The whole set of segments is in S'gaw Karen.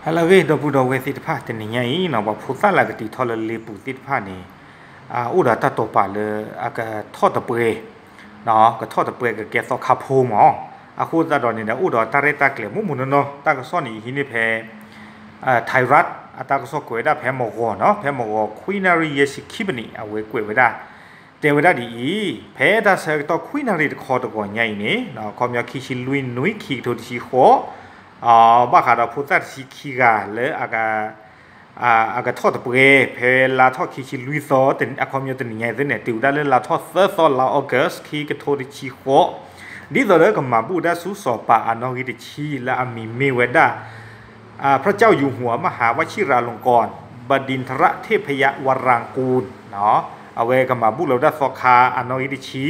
ဟါလၢအဂ့ၤ ဒီပုၢ်ဒီဝဲၢ်သ့ၣ်တဖၣ် တနံၤညါအံၤနီၤ ပှၤဖိသၣ်လၢအကတံာ်ထီၣ်လၢလ့ပူၤသ့ၣ်တဖၣ်န့ၣ် အိၣ်ဒီးတၢ်တိာ်ပာ်လၢအကထီၣ်တပှဲၤ ကထီၣ်တပှဲၤကကဲသီခါဖိမး အဃိသတးဒီးန့ၣ်ဒီး အိၣ်ဒီးတၢ်ရဲၣ်တၢ်ကျဲၤမိၢ်မိၢ်နီၢ်နီၢ် တၢ်ကစီၣ်န့ၣ် ယဟံးန့ၢ်ဖဲ Thairath အတၢ်ကစီၣ်ကွဲးဝဲဒၣ်ဖဲမဂီၤနီၤ ဖဲမဂီၤခွံနၣ်ရံၣ်ယဲၢ်ဆံခံပနံး အဝဲကွဲးဝဲဒၣ် တဲဝဲဒၣ်ဒ်အံၤ, ဖဲတၢ်ဆၢကတီၢ်ခွံနၣ်ရံၣ်တခီတဂီၤညါအံၤန့ၣ် ခီပညီခံဆံလွံၢ်နွံ ခံကထိတဆံဃိး ဘၣ်ဃးဒီးဖိသၣ်တဆံခံဂၤလၢ အကထီၣ်တပှဲၤ ဖဲလါထီၣ်ခံဆံလွံၢ်သီ အခီပညီတနံၤညါအံၤသ့ၣ်န့ၣ် တုၤဝဲဒၣ်လၢလါထီၣ်သၢသီ လါ August ခံကထိတဆံဃိး ဒ်သိးဒီးကမၤဘူၣ်တၢ်ဆူစီၤပၤအနီၣ်ဂံၢ်တဆံ လၢအမံၤမ့ၢ်ဝဲဒၣ် พระเจ้าอยู่หัวมหาวชิราลงกรณ์ บดินทรเทพยาวรางกูร အဝဲကမၤဘူၣ်လီၤဝဲဒၣ်သီခါအနီၣ်ဂံၢ်တဆံ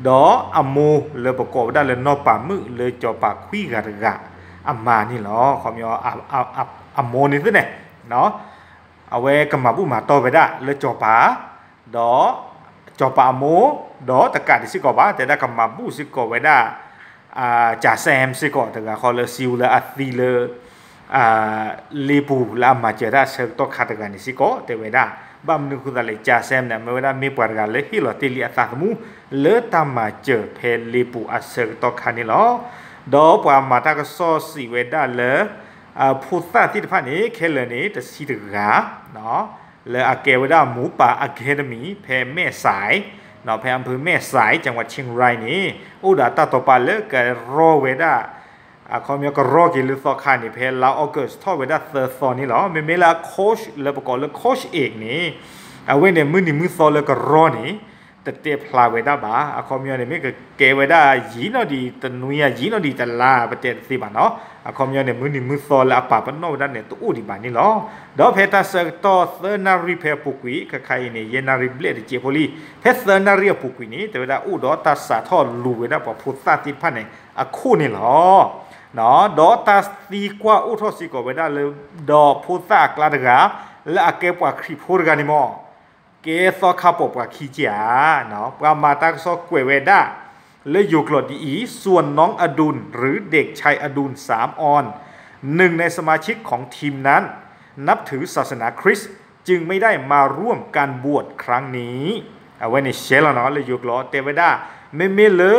ဒီးအမိၢ်လၢပကိးဝဲဒၣ်လၢနီၢ်ပၤမုၣ်လၢစီၤပၤခွံဂၤတဂၤအမါန့ၣ်လီၤ. ခီပညီ အမိၢ်န့ၣ်သ့ၣ်န့ၣ် အဝဲကမၤဘူၣ်မၤတီၢ်ဝဲဒၣ်လၢစီၤပၤ ဒီး စီၤပၤအမိၢ် ဒီးတကးဒံးစ့ၢ်ကီးဘၣ် တဲဒၣ်ကမၤဘူၣ်စ့ၢ်ကီးဝဲဒၣ် ကၠးစဲၣ်စ့ၢ်ကီးတဂၤဃီလၢစံးဝဲလၢအသံလၢ လ့ပူၤလၢအမၤစၢၤတၢ်အဆၢကတီၢ်ခါတဂၤန့ၣ်စ့ၢ်ကီး တဲဝဲဒၣ် ဘၣ်မနုၤဃိသးလဲၣ် ကၠးစဲၣ်န့ၣ် မ့ၢ်ဝဲဒၣ်မ့ၢ်ပှၤတဂၤလၢဟ့ၣ်လီၤတ့ၢ်လံအသးသမူ လၢတၢ်မၤစၢၤဖဲလ့ပူၤအဆၢကတီၢ်ခါန့ၣ်လီၤ. ဒီးပှၤမၤတၢ်ကစီၣ်စံးဝဲဒၣ်လၢ ဖိသၣ်သ့ၣ်တဖၣ်န့ၣ် ခဲလၢာ်န့ၣ် တဆံတဂၤ လၢအကဲဝဲဒၣ် မူပၢ် Academy ဖဲမဲၣ်စဲး ဖဲအဖၢမဲၣ်စဲး ကၠၣ်ဝး เชียงราย န့ၣ် အိၣ်ဒီးတၢ်တိာ်ပာ်လၢကရီဝဲဒၣ် အခီပညီကရီက့ၤလၢသီခါန့ၣ် ဖဲလါ August ထီၣ်ဝဲဒၣ်သၢသီန့ၣ်လီၤ. မ့မ့ၢ်လၢအ coach လၢပကိးလၢ coach အံၤန့ၣ် အဝဲန့ၣ်မုၢ်နံၤမုၢ်သီလၢကရီန့ၣ် တတဲဖျါဝဲဒၣ်ဘၣ်. အခီပညီန့ၣ် မ့ၢ်ကကဲဝဲဒၣ်ယံာ်နီၣ်ဒံးတနွံယံာ်နီၣ်ဒံးတလါ ပတဲတသ့ဘၣ်နီၤ. အခီပညီန့ၣ် မုၢ်နံၤမုၢ်သီလၢအပာ်ပနီၣ်ဝဲဒၣ်န့ၣ် တအိၣ်ဒံးဘၣ်န့ၣ်လီၤ. ဒီးဖဲတၢ်ဆၢကတီၢ်သၢနၣ်ရံၣ်ဖဲအပူၤကွံာ် ခဲခါအံၤန့ၣ် ယဲၢ်နၣ်ရံၣ်ဘျဲၣ်တစဲးဖိလံ. ဖဲသၢနၣ်ရံၣ်အပူၤကွံာ်န့ၣ် တဲဝဲဒၣ်အိၣ်ဒီးတၢ်စးထီၣ်လူၤဝဲဒၣ်ပှၤဖိသၣ်သ့ၣ်တဖၣ်န့ၣ် အခိၣ်န့ၣ်လီၤ. ဒီးတၢ်သံကွၢ်အိၣ်ထီၣ်စ့ၢ်ကီးဝဲဒၣ်လၢ ဒီးဖိသၣ်အကျါတဂၤ လၢအကဲပှၤခရံာ်ဖိတဂၤန့ၣ်မ့ၢ် ကဲသီခါပိာ်ပှၤခံကယၤဧါ. ပှၤမၤတၢ်ကစီၣ်ကွဲးဝဲဒၣ် လၢယိၤကျိာ်ဒ်အံၤ, ส่วนน้องอดุล หรือเด็กชายอดุล สามออน หนึ่งในสมาชิกของทีมนั้น นับถือศาสนาคริสต์ จึงไม่ได้มาร่วมการบวชครั้งนี้ အဝဲန့ၣ်ရှဲလီၤနီၤ လၢယိၤကျိာ်တဲဝဲဒၣ် မ့မ့ၢ်လၢ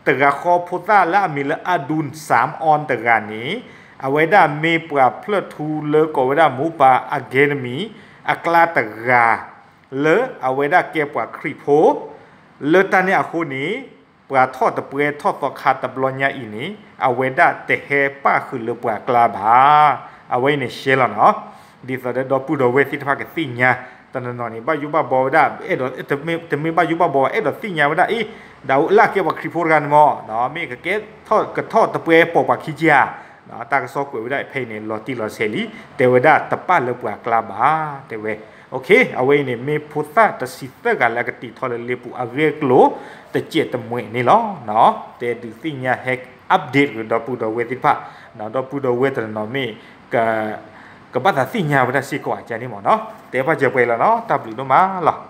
တဂၤဃီဖိသၣ်လၢအမံၤလၢ အဒူၣ် စၣ်အီၣ် တဂၤန့ၣ် အဝဲဒၣ်မ့ၢ်ပှၤဖျၢၣ်ထူလၢကိးဝဲဒၣ်မိၢ်ပၢ် Academy အကျါတဂၤ လၢအဝဲဒၣ်ကဲပှၤခရံာ်ဖိ လၢတၢ်န့ၣ်အဃိန့ၣ် ပှၤထီၣ်တပှဲၤထီၣ်သီခါတဘျီညါအံၤန့ၣ် အဝဲဒၣ်တဟဲပၣ်ဃုာ်လၢပှၤကျါဘၣ်. အဝဲအံၤန့ၣ်ရှဲလီၤနီၤ ဒ်သိးဒီးဒီပုၢ်ဒီဝဲၢ်သ့ၣ်တဖၣ်ကသ့ၣ်ညါ တနီၤနီၤန့ၣ် ဘၣ်ယိၣ်ဘၣ်ဘီဝဲဒၣ် အဲၣ်ဒိး တမ့ၢ်ဘၣ်ယိၣ်ဘၣ်ဘီဘၣ် အဲၣ်ဒိးသ့ၣ်ညါဝဲဒၣ် အ့ ဒ်အိၣ်လၢအကဲပှၤခရံာ်ဖိတဂၤန့ၣ်မ့ၢ် မ့ၢ်ကကဲထီၣ်ကထီၣ်တပှဲၤပိာ်ပှၤခံကယၤဧါ. တၢ်ကစီၣ်ကွဲးဝဲဒၣ်ဖဲအံၤန့ၣ် လီၤတံၢ်လီၤဆဲးလံ တဲဝဲဒၣ်တပၣ်လၢပှၤကျါဘၣ် တဲဝဲ အဝဲအံၤန့ၣ် မ့ၢ်ဖိသၣ်တဆံသၢဂၤလၢအကတံာ်ထီၣ်လၢလ့ပူၤအဂ့ၢ်အကျိၤ တစဲးတမှဲးန့ၣ်လီၤ. တဲဒုးသ့ၣ်ညါဟဲ update ကဒီပုၢ်ဒီဝဲၢ်သ့ၣ်တဖၣ် ဒီပုၢ်ဒီဝဲၢ်တနီၤနီၤမ့ၢ် ကဘၣ်သးသ့ၣ်ညါဝဲဒၣ်စ့ၢ်ကီးအကါန့ၣ်မ့ၢ်နီၤ တဲပာ်စၢၤပှဲၤလီၤနီၤ တၢ်ဘျုးဒိၣ်မးလီၤ.